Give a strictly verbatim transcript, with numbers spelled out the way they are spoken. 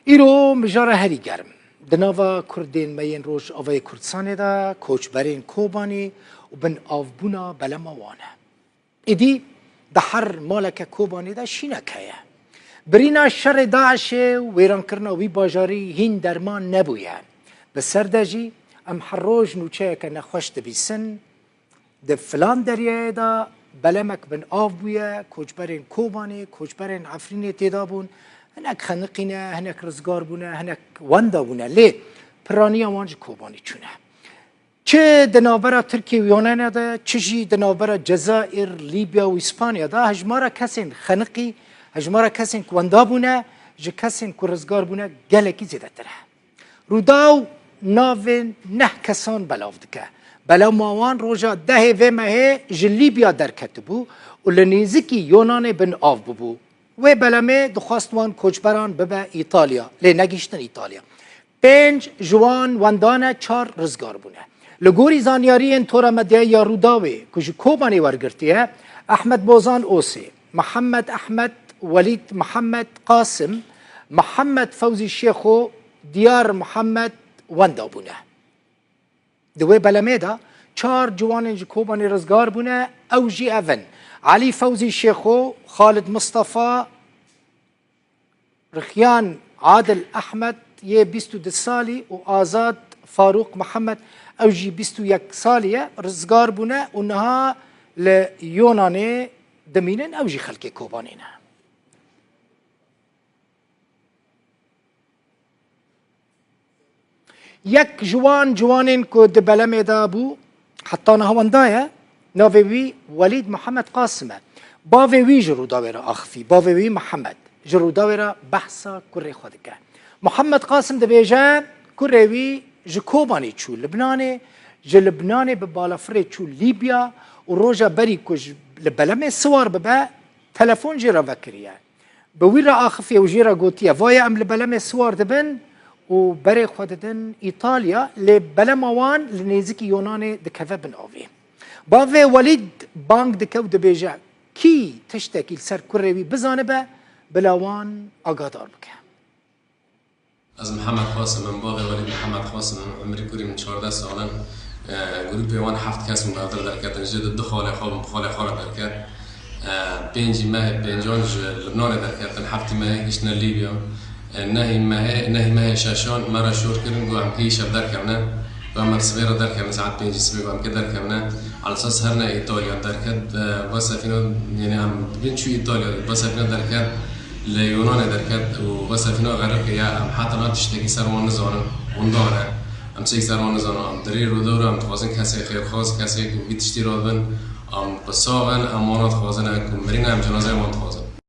Îro mijara herî germ di nava Kurdên me yên Rojavayê Kurdistanê de koçberên Kobanî û binavbûna belema wan e. Êdî di her maleke Kobanê de şînek heye. Birîna şerê DAIŞê û wêrankirina wî bajarî hîn derman nebûye. Bi ser de jî em her roj nûçeyeke nexweş dibîsin. Di filan deryayê de belemek bin av bûye, koçberên Kobanê, koçberên Efrînê tê de bûn. Hinek xeniqî ne, hinek rizgar bûne, hinek wenda bûne. Lê piraniya wan ji Kobanê çûne. Çi di navbera Tirkiye û Yunanê de, çi jî di navbera Cezayir, Lîbya û Îspanya de hejmara kesên xeniqî, hejmara kesên ku wenda bûne, ji kesên ku rizgar bûne gelekî zêdetir e. Rûdaw navên neh kesan belav dike. Belema wan roja dehê vê mehê ji Lîbya derketibû û li nêzikî Yunanê bin av bûbû. Wê belemê dixwest wan koçberan bibe Îtalya, lê negihiştin Îtalya. Pênc ji wan wendan e, çar rizgar bûne. Li gorî zanyariyên tora medyayî ya Rûdawê ku ji Kobanê wergirtiye, Ehmed Bozan Osê, Mihemed Ehmed, Welîd Mihemed Qasim, Mihemed Fewzî Şêxo, Diyar Mihemed wenda bûne. Di wê belemê de çar ciwanên ji Kobanê rizgar bûne, ew jî ev in: Elî Fewzî Şêxo, Xalid Mistefa, Rixyan Adil Ehmed yê bîst û du salî û Azad Farûq Mihemed, ew jî bîst û yek salî ye, rizgar bûne û niha li Yunanê dimînin, ew jî xelkê Kobanê ne. Yek ji wan ciwanên ku di belemê de bû, heta niha wenda ye, navê wî Welîd Mihemed Qasim e. Bavê wî ji Rûdawê re axifî, bavê wî Mihemed ji Rûdawê re behsa kurê xwe dike. Mihemed Qasim dibêje, kurê wî ji Kobanê çû Libnanê, ji Libnanê bi balafirê çû Lîbya û roja berî ku ji, li belemê siwar bibe, telefon jê re vekiriye. Bi wî re axifiye û jê re gotiye, "Vaye em li belemê siwar dibin û berê xwe didin Îtalya, lê belema wan li nêzikî Yunanê dikeve bin avê." Bavê Welîd bang dike û dibêje, "Kî tiştekî li ser kurê wî bizanibe, bila wan agadar bike." Ez Mihemed Qasim im, bavê Welîd Mihemed Qasim im, umrî kurê min çardeh sal in. E, grûpê wan heft kes bûn, li vir derketin. Ji di du xalê xwe bûn, bi xalê xwe re derket. E, pêncî mehê pêncan ji Libnanê derketin, heftî mehê gihiştine Lîbya. E, nehî mehê, nehî mehê şeşan me re şor kirin, got, "Em kê îşev derkevine." Got, "Em sibê re derkevine, saet pêncî sibê, got, em kê derkevine." Alsas herine Îtalya derket, e, va sefîna, yanî em dibên çû Îtalya, va sefîna derket, li Yunanê derket û va sefîna xeriqê ye. Em heta niha tiştekî ser wan nizanin, windar e. Em tiştekî ser wan nizanin. Em di rê rûdewr em dixwazin kesê xêrxwaz, kesê ku vî tiştî radibin, em bi sax in, em wana dixwazin, e, ku mirîne em cenazeyê wan dixwazin.